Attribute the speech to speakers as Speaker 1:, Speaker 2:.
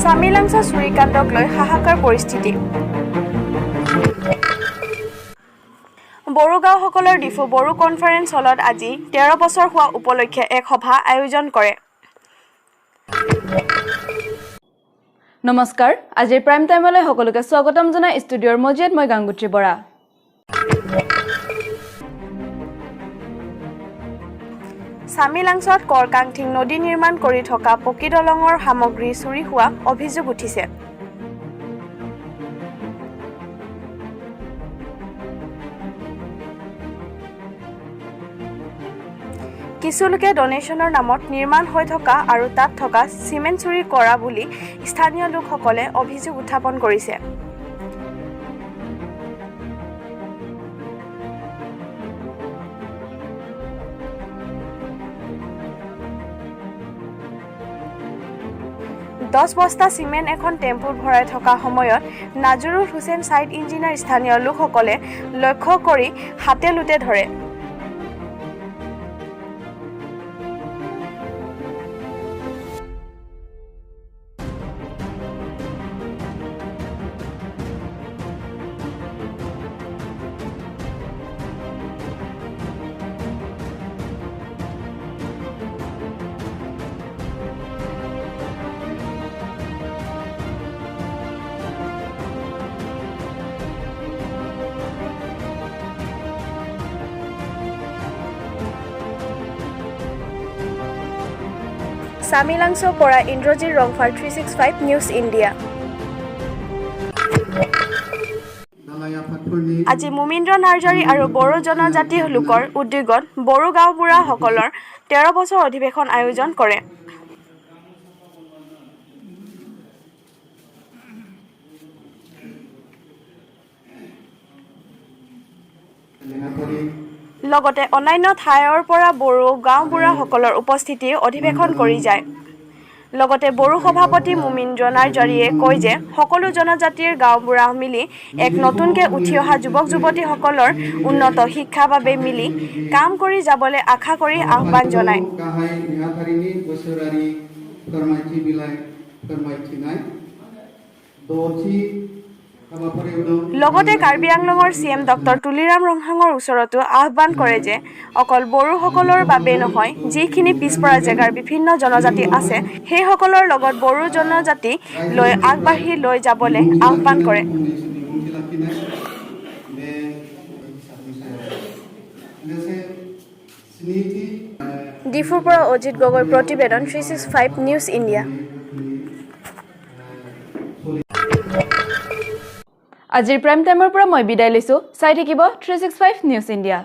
Speaker 1: চামিলাংছ চুৰিকাণ্ডক লৈ হাহাকাৰ পৰিস্থিতি। বড়ো গাঁওসকলৰ ডিফু বড়ো কনফাৰেন্স হলত আজি 13 বছৰ হোৱা উপলক্ষে এক সভা আয়োজন কৰে।
Speaker 2: নমস্কাৰ, আজিৰ প্ৰাইম টাইমলৈ সকলোকে স্বাগতম জনাই ষ্টুডিঅ'ৰ মজিয়াত মই গাংগুত্ৰী বৰা।
Speaker 1: চামিলাংছত কৰকাংথিং নদী নিৰ্মাণ কৰি থকা পকী দলঙৰ সামগ্ৰী চুৰি হোৱা অভিযোগ উঠিছে। কিছু লোকে ডনেশ্যনৰ নামত নিৰ্মাণ হৈ থকা আৰু তাত থকা চিমেণ্ট চুৰি কৰা বুলি স্থানীয় লোকসকলে অভিযোগ উত্থাপন কৰিছে। 10 বস্তা চিমেণ্ট এখন টেম্পুত ভৰাই থকা সময়ত নাজৰুল হুছেইন ছাইট ইঞ্জিনিয়াৰ স্থানীয় লোকসকলে লক্ষ্য কৰি হাতে লোটে ধৰে। চামিলাংছৰ পৰা Indrajit Rongphar, 365 News India. আজি মুমিন্দ্ৰ নাৰ্জাৰী আৰু বড়ো জনজাতি লোকৰ উদ্যোগত বড়ো গাঁওবুঢ়াসকলৰ 13 বছৰ অধিৱেশন আয়োজন কৰে। লগতে অন্যান্য ঠাইৰ পৰা বড়ো গাঁওবুঢ়াসকলৰ উপস্থিতি অধিৱেশন কৰি যায়। লগতে বড়ো সভাপতি মুমিন্দ্ৰ নাৰ্জাৰীয়ে কয় যে সকলো জনজাতিৰ গাঁওবুঢ়া মিলি এক নতুনকৈ উঠি অহা যুৱক যুৱতীসকলৰ উন্নত শিক্ষাৰ বাবে মিলি কাম কৰি যাবলৈ আশা কৰি আহ্বান জনায়।
Speaker 3: गाहाय नेहाथारिनि बोसोरारि फोरमायथि बिलाइ फोरमायथिनाय द'थि हाबाफारियाव दं।
Speaker 1: লগতে কাৰ্বি আংলঙৰ চি এম ডক্টৰ তুলিৰাম ৰংহাঙৰ ওচৰতো আহ্বান কৰে যে অকল বড়োসকলৰ বাবে নহয়, যিখিনি পিছপৰা জেগাৰ বিভিন্ন জনজাতি আছে সেইসকলৰ লগত বড়ো জনজাতি লৈ আগবাঢ়ি লৈ যাবলৈ আহ্বান কৰে।
Speaker 3: फंनैसो बिबुंथि लाखिनाय बे हिसाबनि सायाव लोगोसे स्निथि
Speaker 1: ডিফুৰ পৰা অজিত গগৈৰ প্ৰতিবেদন, 365 News India.
Speaker 2: আজিৰ প্ৰাইম টাইমৰ পৰা মই বিদায় লৈছোঁ। চাই থাকিব 365 News India.